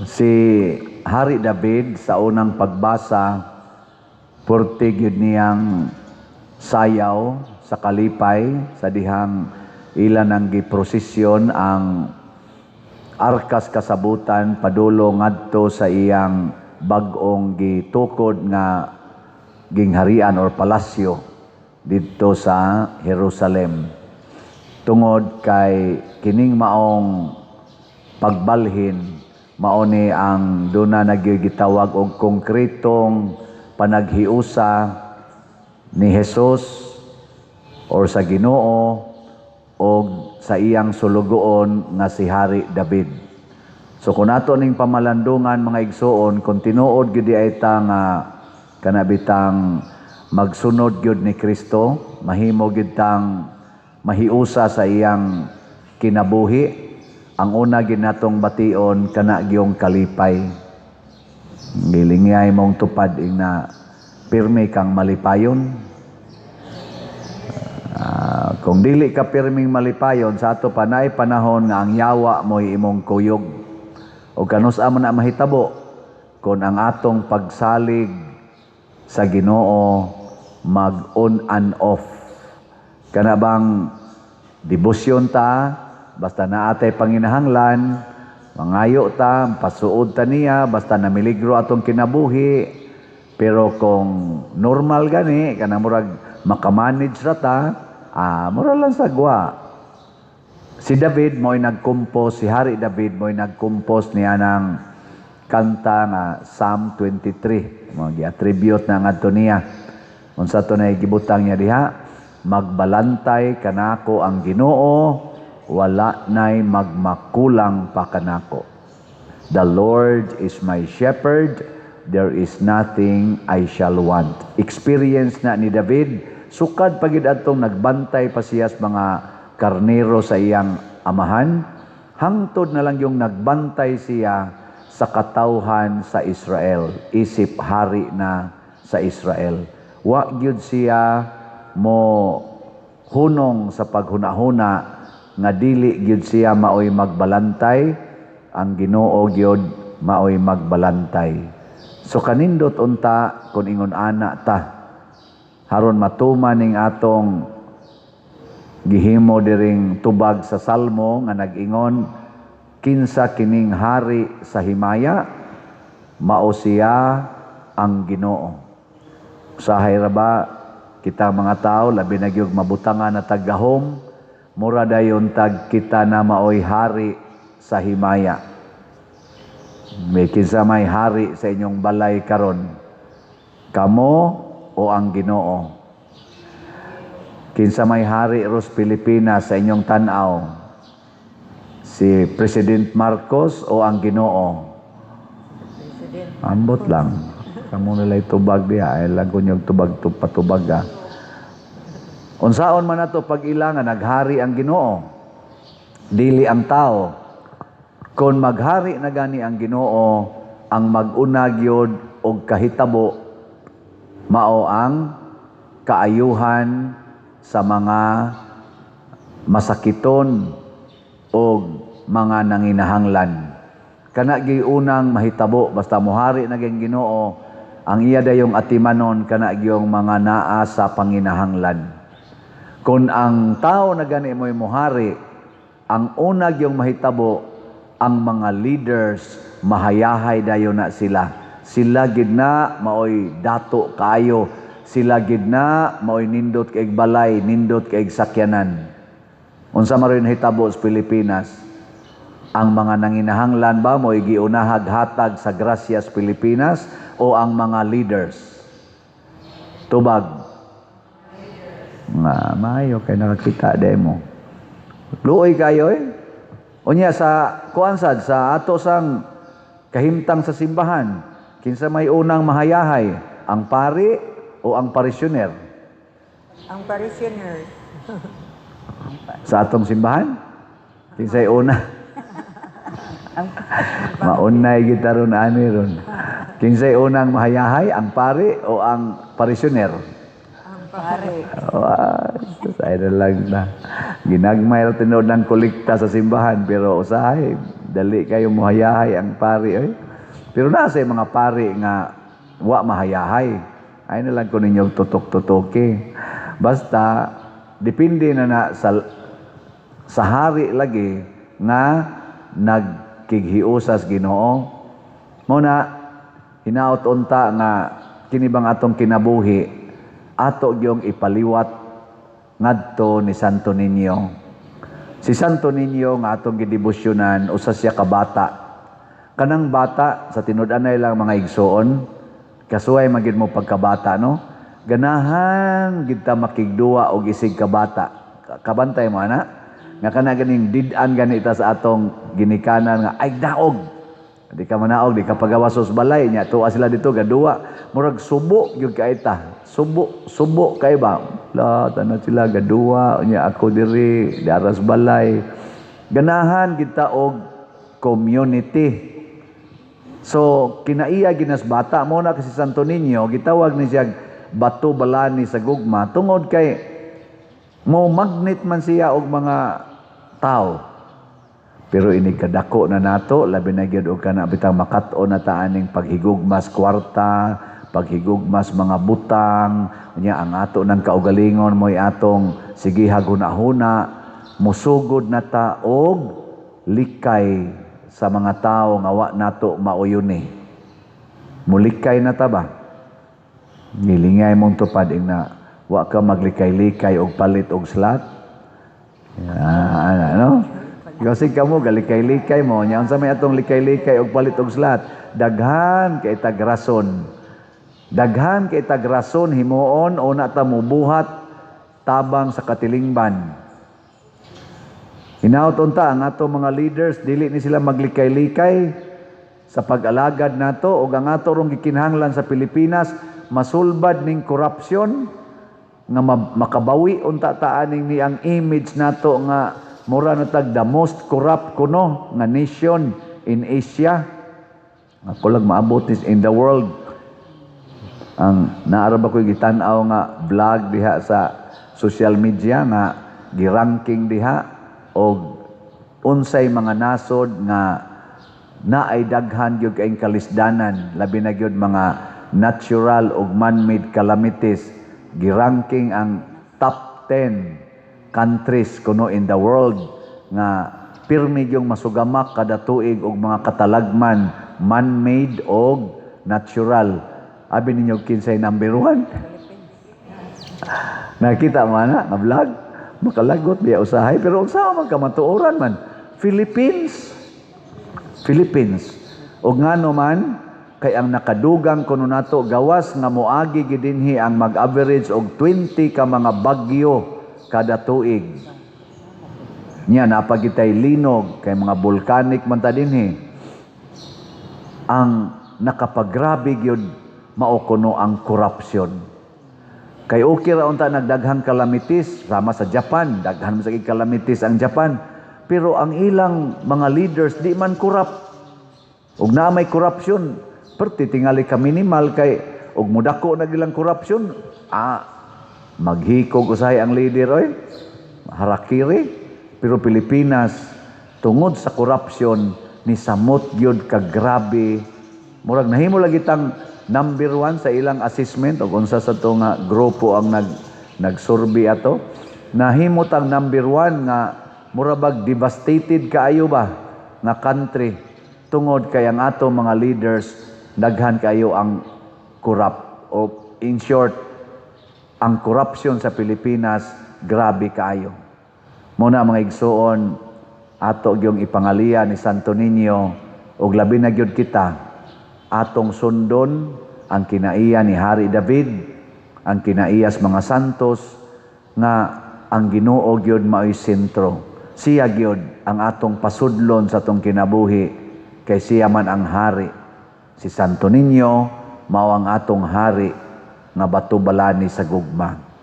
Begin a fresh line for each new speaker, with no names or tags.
Si Hari David sa unang pagbasa, purti gyud niyang sayaw sa kalipay sa dihang ila nang giprosesyon ang arkas kasabutan padulo ngadto sa iyang bag-ong gitukod nga gingharian or palasyo didto sa Jerusalem. Tungod kay kining maong pagbalhin, mao ni ang duna nagigitawag og konkretong panaghiusa ni Jesus or sa Ginoo og sa iyang sulugoon nga si Hari David. So kung ato ning pamalandungan, mga igsuon, kung tinuod gyud ay ta nga kana bitang magsunod gyud ni Kristo, mahimo gyud tang mahiusa sa iyang kinabuhi, ang una gyud natong bation kana gyung kalipay. Gilingyay mong tupad ing na pirmi kang malipayon. Kung dili ka pirming malipayon, sa ato pa naay panahon nga ang yawa mo'y imong kuyog. O kanus-a man na mahitabo kung ang atong pagsalig sa Ginoo mag on and off. Kana bang debosyon ta, basta naa tay panginahanglan, mangayo ta, pasuod ta niya, basta namiligro atong kinabuhi. Pero kung normal gani, kana murag makamanage ra ta, mura lang sa gwa. Si David mo'y nag-compose, si Hari David mo'y nag-compose niya ng kanta nga Psalm 23. Mo gi-attribute na ngadto niya. Unsa to na gibutang niya diha? Magbalantay kanako ang Ginoo, wala na'y magmakulang pa kanako. The Lord is my shepherd, there is nothing I shall want. Experience na ni David, sukad pa gyud adtong nagbantay pa siya sa mga karnero sa iyang amahan, hangtod na lang yung nagbantay siya sa katawhan sa Israel, isip hari na sa Israel. Wa gyud siya mo hunong sa paghunahuna nga dili gyud siya maoy magbalantay, ang Ginoo gyud maoy magbalantay. So kanindot unta kung ingon ana ta haron matuman ning atong gihimo diring tubag sa Salmo nga nag-ingon, "Kinsa kining hari sa himaya? Mao siya ang Ginoo." Usahay ra ba kita mga tao, labi na gyud mabutangan na taggahom, mura dayon tag kita na maoy hari sa himaya. May kinsa may hari sa inyong balay karon? Kamo o ang Ginoo? Kinsa may hari ros Pilipinas sa inyong tan-aw? Si President Marcos o ang Ginoo?
President.
Ambot lang. Kamo nila'y tubag diha, ay lagon yung tubag patubag ah. Unsaon man nato pag-ila nga naghari ang Ginoo, dili ang tao? Kung maghari na gani ang Ginoo, ang mag-una gyud og kahitabo mao ang kaayuhan sa mga masakiton o mga nanginahanglan. Kana gyud unang mahitabo basta mohari na gyud Ginoo, ang iya dayong atimanon kana gyung mga naa sa panginahanglan. Kung ang tao na gani mo'y mohari, ang una gyung mahitabo, ang mga leaders mahayahay dayon na sila. Sila gid na maoy dato kaayo. Sila gid na maoy nindot kay balay, nindot kay sakyanan. Unsa man rin nahitabo sa Pilipinas? Ang mga nanginahanglan ba mo'y giunahag hatag sa grasya sa Pilipinas o ang mga leaders? Tubag. Nga, maayo kay nakakita demo. Luoy kayo eh. Unya sa kuan sad sa ato sang kahimtang sa simbahan, kinsa may unang mahayahay, ang pari o ang parisyuner?
Ang parishioner.
Sa atong simbahan? Kinsay una? Maunay kita ron ani ron. Kinsay unang mahayahay, ang pari o ang parisyuner?
Ang pare.
Oh, ay na lang na. Ginagmay ra tinuod ng kolekta sa simbahan pero usahay Dali kayo muhayahay ang pari oy. Pero nasa mga pari nga wa mahayahay. Ay na lang ko ninyo tutok-tutoki. Basta depende na na sa hari lagi nga nagkighiusas Ginoo. Mao na hinaot unta nga kini bang atong kinabuhi ato gyung ipaliwat ngadto ni Santo Niño. Si Santo Niño nga atong gidebosyonan, usa siya ka bata. Kanang bata sa tinud-anay lang, mga igsoon, kasuway man gid mo pagkabata, no? Ganahan gid ta makigduwa og isig kabata. Kabantay mo ana nga kana ganing did-an gani ta sa atong ginikanan nga ay daog. Di ka manaog, di ka pagawas sa balay nya tuwa sila dito gaduwa. Murag subo gyud kay ta. Subo, subo kay ba? La tanan sila gaduwa nya ako diri daras balay. Ganahan gid ta og community. So kinaiya ginas bata mo na kasi Santo Niño gitawag ni siya bato balani sa gugma tungod kay mo magnet man siya og mga tao. Pero ini kadako na nato, labi na gyud og kana bitang makat-on na ta aning paghigugmas kwarta, paghigugmas mga butang, unya ang ato ng kaugalingon mo'y atong sige haguna-huna, musugod na ta og likay sa mga tao nga wa nato mauyuni. Mulikay na ta ba? Nilingay mong tupad ing na wa ka maglikay-likay og palit og slot. Ah, ano? Kasi kamo galikay-likay mo, nya unsa may atong likay-likay og palit og slot? Daghan kay tag rason. Daghan kay tag rason himuon o na ta mubuhat tabang sa katilingban. Hinaot unta ang ato mga leaders, dili ni sila maglikay-likay sa pag-alagad nato ug ang ato rong gikinahanglan sa Pilipinas masulbad ning korupsyon nga makabawi unta ta aning ni ang image nato nga mura na tag the most corrupt kuno nga nation in Asia. Ako lang maabot is in the world. Ang naara ba ko'y gitan-aw nga vlog diha sa social media nga giranking diha og unsay mga nasod nga naay daghan gyud kaayong kalisdanan, labi na gyud mga natural ug man-made calamities? Giranking ang top 10 countries kuno in the world nga pirmi gyung masugamak kada tuig og mga katalagman, man-made og natural. Abi ninyo, kinsay number 1? Nakita mo na nga vlog, makalagot biya usahay, pero unsa man kamatuoran man, Philippines. Philippines. Og ngano man kay ang nakadugang kuno nato, gawas nga moagi gidinhi ang mag-average og 20 ka mga bagyo kada tuig. Nya napagitay linog kay mga volcanic man ta dinhi. Ang nakapagrabe gyud mao kuno ang corruption. Kay okay ra unta nagdaghang calamities sama sa Japan, daghan man sa calamities ang Japan. Pero ang ilang mga leaders di man corrupt. Ug naa may corruption, perti tingali ka minimal kay ug mudako na ilang corruption, maghikog usahay ang leader oy. Harakiri. Pero Pilipinas, tungod sa corruption ni samot gyud ka grabe. Murag nahimo lagi tang number 1 sa ilang assessment og unsa sa to nga grupo ang nagsurvey ato. Nahimo tang number 1 nga mura bag devastated kaayo ba nga country tungod kay ang ato mga leaders daghan kayo ang corrupt, o in short, ang corruption sa Pilipinas grabe kaayo. Mao na, mga igsuon, ato gyung ipangaliya ni Santo Niño ug labi na gyud kita atong sundon ang kinaiya ni Hari David, ang kinaiyas mga santos nga ang Ginoo gyud maoy sentro. Siya gyud ang atong pasudlon sa atong kinabuhi kay siya man ang hari. Si Santo Niño mao ang atong hari nga bato balani sa gugma.